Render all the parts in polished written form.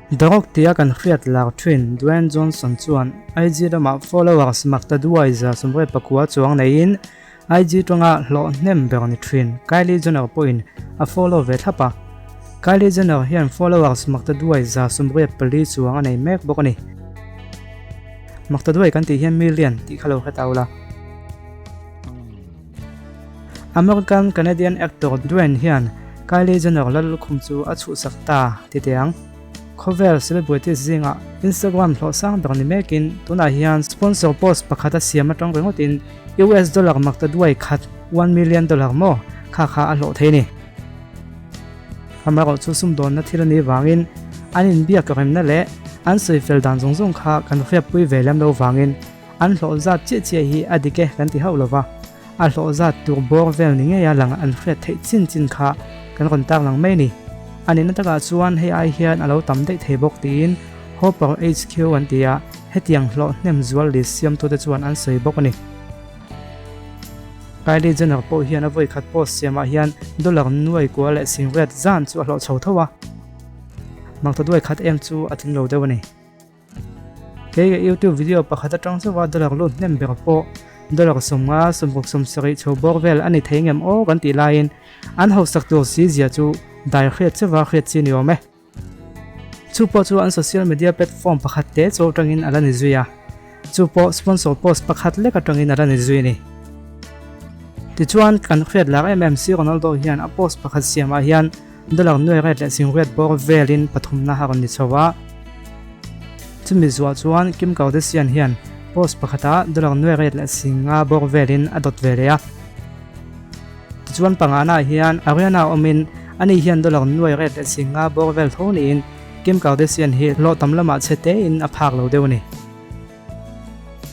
The Rock tia kan hriat lar thin Dwayne Johnson chuan IG lamah followers maktaduai 99 chuang neiin IG tawnga hlawh hnem ber ni thin Kylie Jenner pawhin a follow ve thlap a. Kylie Jenner hian followers maktaduai 94 chuang a nei mek bawk a ni. Maktaduai kan tih hian million tih kha lo hre ta ula. American Canadian actor Dwayne hian Kylie Jenner lallukhum chu a chhuhsak ta ti teh ang. Khawvel celebrities zingah Instagram hlawh sang ber ni mekin tunah hian sponsor post pakhat a siam atang ringawtin US dollar makta duai khat, $1 million maw, kha kha a hlawh thei a ni. Amaherawh chu sumdawnna thil a nih vangin an inbiak remna leh an sawifel dan zawng zawng kha kan hriatpui ve lem lo vangin An hlawh zat chiah chiah hi a dik e kan ti hauh lova, a hlawh zat tur bawr vel ni ngeia lang an hriat theih chin chin kha kan rawn tar lang mai a ni. A nihna takah chuan hei ai hian a lo tam daih thei bawk tiin Hopper HQ an ti a, hetiang hlawh hnem zual list siamtute chuan an sawi bawk a ni. Kylie Jenner pawh hian a vawikhat post siamah hian dollar nuai kua leh singriat zan chu a hlawh chho tho a, makta duai khat em chu a tling lo deuh a ni. Kei ka YouTube video pakhat atang chauha dollar lut hnem ber pawh dollar 50, 60, 70 chho bawr vel a ni thei ngem aw kan tih laiin an hausak tur si zia chu dai hriat chauha hriat chi ni awm e. Chu pawh chu an social media platform pakhat te chu atangin a la ni zui a, chu pawh sponsor post pakhat lek atangin a la ni zui a ni. Tichuan kan hriat lar em em si Ronaldo hian a post pakhat siamah hian Dollar nuai ret leh singriat bawr velin pathumna a rawn ni chho a. Chumi zuah chuan Kim Kardashian hian post pakhatah dollar nuai ret leh singa bawr velin a dawt ve leh a. Tichuan pangana hian Ariana awmin ani hian dollar nuai ret leh singa bawr vel tho niin Kim Kardashian hi hlawh tam lamah chhe tein a phak lo deuh a ni.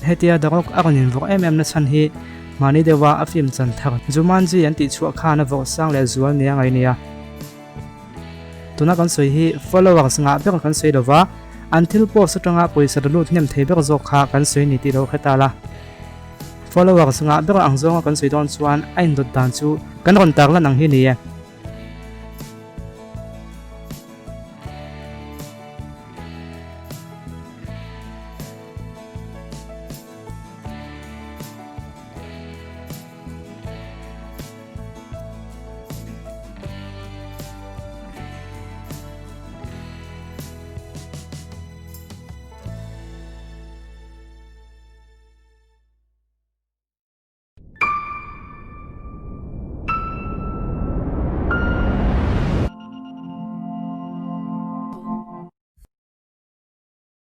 Hetia The Rock a rawn invawrh em em na chhan hi mahni deuha a film chan thar Jumanji an tih chhuah khan a vawrh sang leh zual nia ngaih nia. Tuna kan sawi hi followers ngah ber kan sawi lova, an thil post atanga pawisa la lut hnem thei ber zawk kha kan sawi ni tih lo hre ta la. Followers ngah ber ang zawnga kan sawi dawn chuan a indawt dan chu kan rawn tarlan ang hi ni e.